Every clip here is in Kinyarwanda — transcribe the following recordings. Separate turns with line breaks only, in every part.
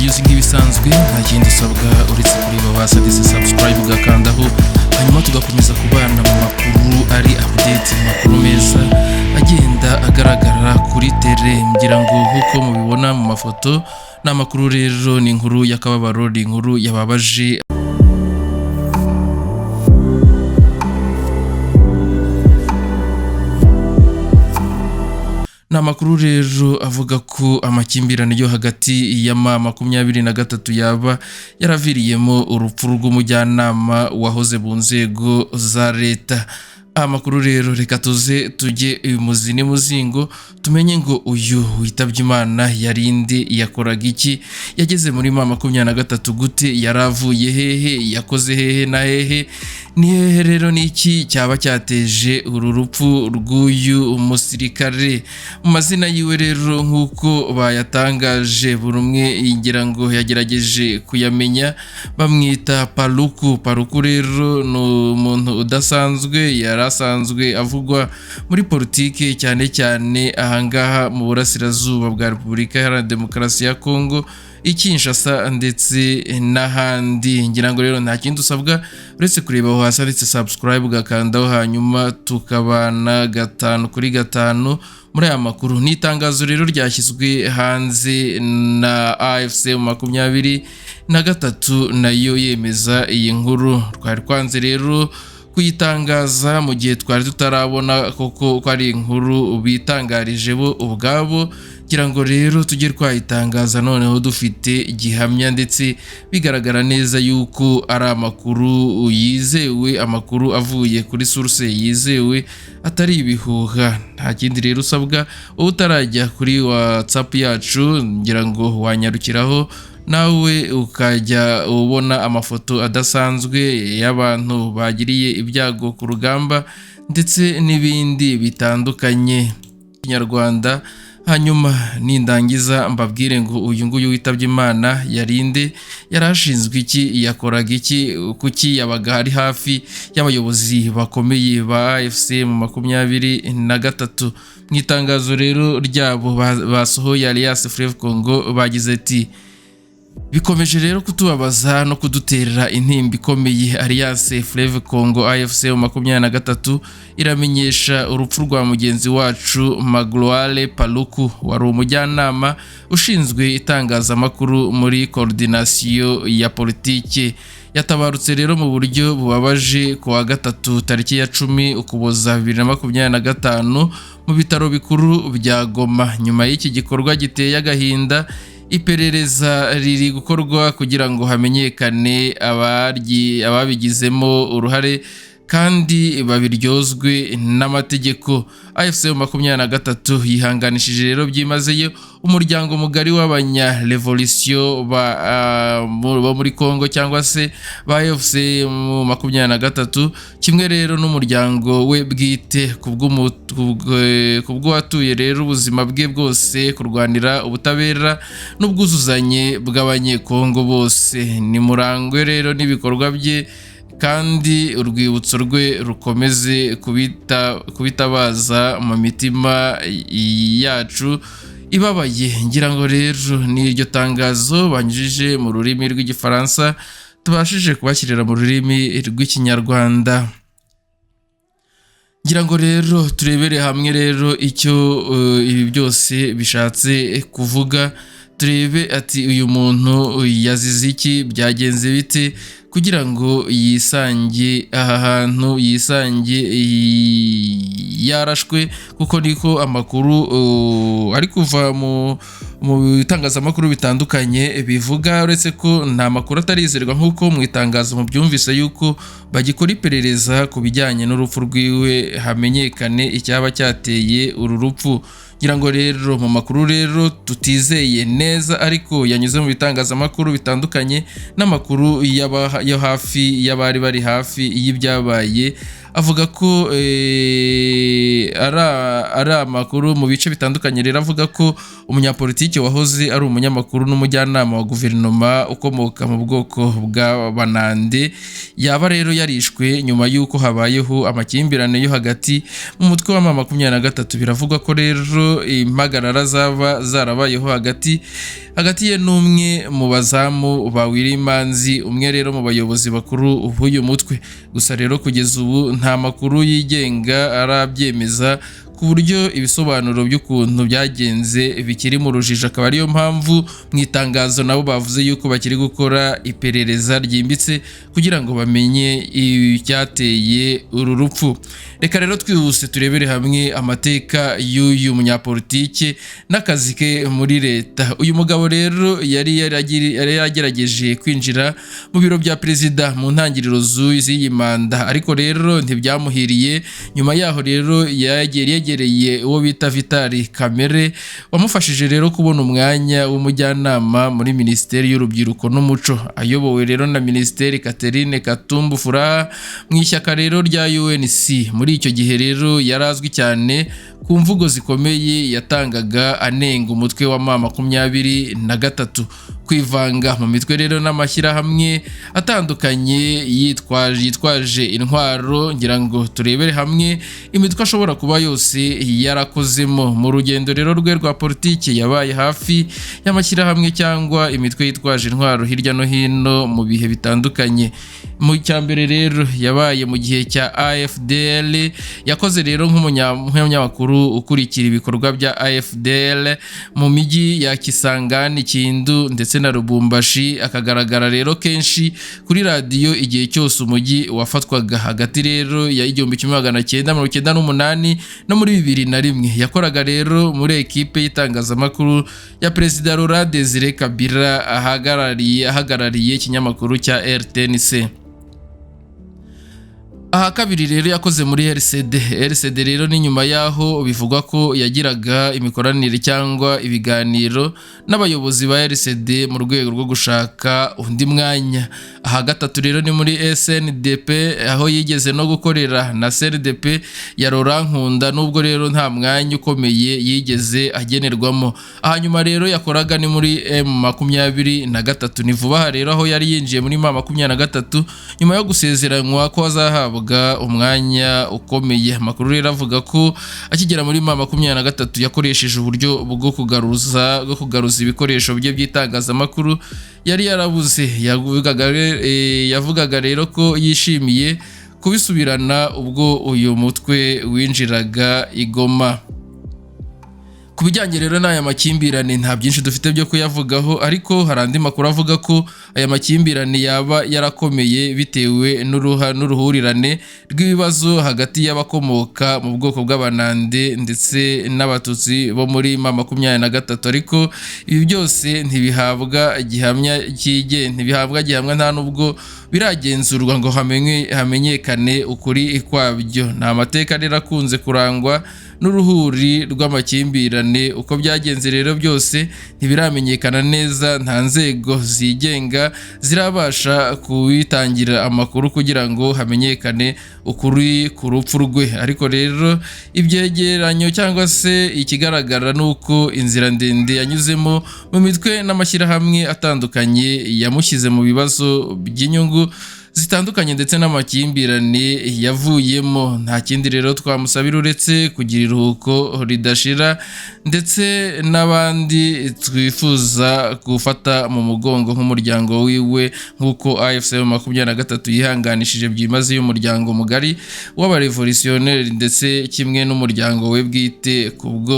News nk'ibisanzwe. Nta kindi usabwa uretse kureba hasi ndetse subscribe ugakandaho, hanyuma tugakomeza kubana mu makuru ari update, amakuru meza agenda agaragara kuri terrain. Ngira ngo nk'uko mubibona mu mafoto, ni amakuru rero, ni inkuru y'akababaro, ni inkuru yababaje. Ni amakuru rero avuga ko amakimbirane yo hagati ya M23 yaba yaraviriyemo urupfu rw'umujyanama wahoze mu nzego za leta. Amakuru rero, reka tuze tujye imuzi n'imuzingo, tumenye ngo uyu witabye Imana yarinde, yakoraga iki, yageze muri M23 gute, yaravuye hehe, yakoze hehe na hehe, ni hehe rero, ni iki cyaba cyateje uru rupfu rw'uyu musirikare? Mu mazina yiwe rero, nk'uko bayatangaje, buri umwe ngira ngo yagerageje kuyamenya, bamwita Paluku. Paluku rero ni umuntu udasanzwe, yari asanzwe avugwa muri politiki, cyane cyane ahangaha mu burasirazuba bwa Repubulika Iharanira Demokarasi ya Kongo, i Kinshasa ndetse n'ahandi. Ngira ngo rero nta kindi usabwa uretse kureba aho hasi handitse subscribe ugakandaho, hanyuma tukabana gatanu kuri gatanu muri aya makuru. Ni itangazo rero ryashyizwe hanze na AFC 23, nayo yemeza iyi nkuru. Twari twanze rero kuyitangaza mu gihe twari tutarabona koko ko ari inkuru bitangarije bo ubwabo. Kugira ngo rero tujye twayitangaza noneho dufite gihamya, ndetse bigaragara neza yuko ari amakuru yizewe, amakuru avuye kuri source yizewe, atari ibihuha. Nta kindi rero usabwa wowe utarajya kuri WhatsApp yacu, ngira ngo wanyarukiraho nawe ukajya ubona amafoto adasanzwe y'abantu bagiriye ibyago ku rugamba ndetse n'ibindi bitandukanye Kinyarwanda. Hanyuma nindangiza mbabwire ngo uyu nguyu witabye Imana yarinde, yari ashinzwe iki, yakoraga iki, kuki yabaga ari hafi y'abayobozi bakomeye ba AFC mu 23. Mu itangazo rero ryabo basohoye, Alliance Fleuve Congo bagize ati: "Bikomeje rero kutubabaza no kudutera intimba ikomeye. Alliance Fleuve Congo AFC 23 iramenyesha urupfu rwa mugenzi wacu Magloire Paluku, wari umujyanama ushinzwe itangazamakuru muri coordination ya politike. Yatabarutse rero mu buryo bubabaje ku wa gatatu tariki ya 10 Ukuboza 2025 mu bitaro bikuru bya Goma. Nyuma y'iki gikorwa giteye agahinda, iperereza riri gukorwa kugira ngo hamenyekane ababigizemo uruhare kandi babiryozwe n'amategeko. AFC 23 yihanganishije rero byimazeyo umuryango mugari w'abanya revolution bo muri Congo, cyangwa se ba AFC 23, kimwe rero n'umuryango we bwite, kubw'uwatuye rero ubuzima bwe bwose kurwanira ubutabera n'ubwuzuzanye bw'Abanyekongo bose. Nimurangwe rero n'ibikorwa bye, kandi urwibutso rwe rukomeze kubitabaza mu mitima yacu ibabaye." Ngira ngo rero ni iryo tangazo banyujije mu rurimi rw'Igifaransa tubashije kubashyirira mu rurimi rw'Ikinyarwanda. Ngira ngo rero turebere hamwe rero icyo ibi byose bishatse kuvuga, turebe ati uyu muntu yazize iki, byagenze bite kugira ngo yisange aha hantu, yisange yarashwe, kuko niko amakuru ari kuva mu bitangazamakuru bitandukanye bivuga, uretse ko nta makuru atarizerwa nk'uko mu itangazo mubyumvise yuko bagikora iperereza ku bijyanye n'urupfu rwiwe, hamenyekane icyaba cyateye uru rupfu. Ngira ngo rero mu makuru rero tutizeye neza, ariko yanyuze mu bitangazamakuru bitandukanye n'amakuru yo hafi y'abari bari hafi y'ibyabaye, avuga ko ari amakuru mu bice bitandukanye rero avuga ko umunyapolitiki wahoze ari umunyamakuru n'umujyanama wa guverinoma ukomoka mu bwoko bwa Banande yaba rero yarishwe nyuma y'uko habayeho amakimbirane yo hagati mu mutwe wa M23. Biravugwa ko rero impagarara zaba zarabayeho hagati hagati ye n'umwe mu bazamu ba Willy Manzi, umwe rero mu bayobozi bakuru b'uyu mutwe. Gusa rero kugeza ubu nta makuru yigenga arabyemeza, ku buryo ibisobanuro by'ukuntu byagenze bikiri mu rujijo, akaba ariyo mpamvu mu itangazo nabo bavuze yuko bakiri gukora iperereza ryimbitse kugira ngo bamenye icyateye uru rupfu. Reka rero twihuse turebere hamwe amateka y'uyu munyapolitike n'akazi ke muri leta. Uyu mugabo rero yari yaragerageje kwinjira mu biro bya perezida mu ntangiriro z'iyi manda, ariko rero ntibyamuhiriye. Nyuma yaho rero yegereye uwo bita Vital Kamerhe, wamufashije rero kubona umwanya w'umujyanama muri Minisiteri y'Urubyiruko n'Umuco, ayobowe rero na Minisiteri Catherine Katumbu Furaha mu ishyaka rero rya UNC. Muri icyo gihe rero yari azwi cyane ku mvugo zikomeye yatangaga anenga umutwe wa M23, kwivanga mu mitwe rero n'amashyirahamwe atandukanye yitwaje intwaro. Ngira ngo turebere hamwe imitwe ashobora kuba yose yarakozemo. Mu rugendo rero rwe rwa politiki, yabaye hafi y'amashyirahamwe cyangwa imitwe yitwaje intwaro hirya no hino mu bihe bitandukanye. Mu cyambere rero yabaye mu gihe cya AFDL. Yakoze rero nk'umunyamakuru ukurikira ibikorwa bya AFDL mu mijyi ya Kisangani, Kindu ndetse na Lubumbashi, akagaragara rero kenshi kuri radiyo igihe cyose umujyi wafatwaga. Hagati rero ya 1998 no muri 2001 yakoraga rero muri ekipe y'itangazamakuru ya Perezida Laurent Desire Kabila, ahagarariye ikinyamakuru cya RTNC. Aha kabiri rero yakoze muri RCD. RCD rero ni nyuma yaho bivugwa ko yagiraga imikoranire cyangwa ibiganiro n'abayobozi ba RCD mu rwego rwo gushaka undi mwanya. Aha gatatu rero ni muri SNDP, aho yigeze no gukorera na CNDP ya Laurent Nkunda, nubwo rero nta mwanya ukomeye yigeze agenerwamo. Hanyuma rero yakoraga ni muri M23. Ni vuba aha rero aho yari yinjiye muri M23 nyuma yo gusezeranywa ko azahabwa umwanya ukomeye. Amakuru rero avuga ko akigera muri M23 yakoresheje uburyo bwo kugaruza ibikoresho bye by'itangazamakuru yari yarabuze. Yavugaga rero ko yishimiye kubisubirana ubwo uyu mutwe winjiraga i Goma. Ku bijyanye rero n'aya makimbirane, nta byinshi dufite byo kuyavugaho, ariko hari andi makuru avuga ko aya makimbirane yaba yarakomeye bitewe n'uruhurirane rw'ibibazo hagati y'abakomoka mu bwoko bw'Abanande ndetse n'Abatutsi bo muri M23. Ariko ibi byose ntibihabwa gihamya, nta nubwo biragenzurwa ngo hamenyekane ukuri kwabyo. Ni amateka rero akunze kurangwa n'uruhuri rw'amakimbirane. Uko byagenze rero byose ntibiramenyekana neza, nta nzego zigenga zirabasha kubitangira amakuru kugira ngo hamenyekane ukuri ku rupfu rwe. Ariko rero ibyegeranyo cyangwa se ikigaragara ni uko inzira ndende yanyuzemo mu mitwe n'amashyirahamwe atandukanye yamushyize mu bibazo by'inyungu zitandukanye ndetse n'amakimbirane yavuyemo. Nta kindi rero twamusabira uretse kugira iruhuko ridashira, ndetse n'abandi twifuza gufata mu mugongo nk'umuryango wiwe, nk'uko AFC 23 yihanganishije byimazeyo umuryango mugari w'abarevolutionneri, ndetse kimwe n'umuryango we bwite, kubwo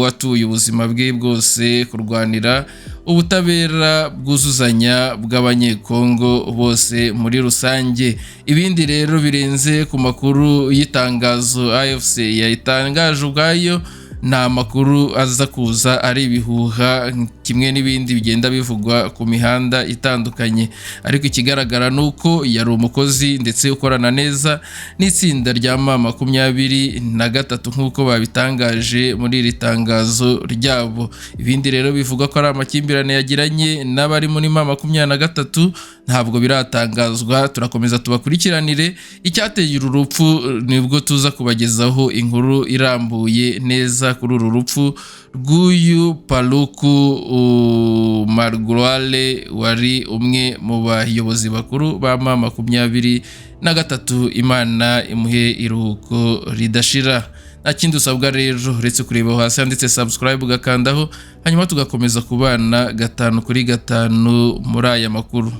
watuye ubuzima bwe bwose kurwanira ubutabera bwuzuzanya bw'Abanyekongo bose muri rusange. Ibindi rero birenze ku makuru y'itangazo AFC yayitangaje ubwayo ni amakuru aza kuza ari ibihuha, kimwe n'ibindi bigenda bivugwa ku mihanda itandukanye. Ariko ikigaragara ni uko yari umukozi ndetse ukorana neza n'itsinda rya M23, nk'uko babitangaje muri iri tangazo ryabo. Ibindi rero bivuga ko ari amakimbirane yagiranye n'abari muri M23 ntabwo biratangazwa. Turakomeza tubakurikiranire icyateye uru rupfu, nibwo tuza kubagezaho inkuru irambuye neza kuri uru rupfu rw'uyu Paluku Magloire, wari umwe mu bayobozi bakuru ba M23. Imana imuhe iruhuko ridashira. Nta kindi usabwa rero uretse kureba aho hasi handitse subscribe, ugakandaho, hanyuma tugakomeza kubana gatanu kuri gatanu muri aya makuru.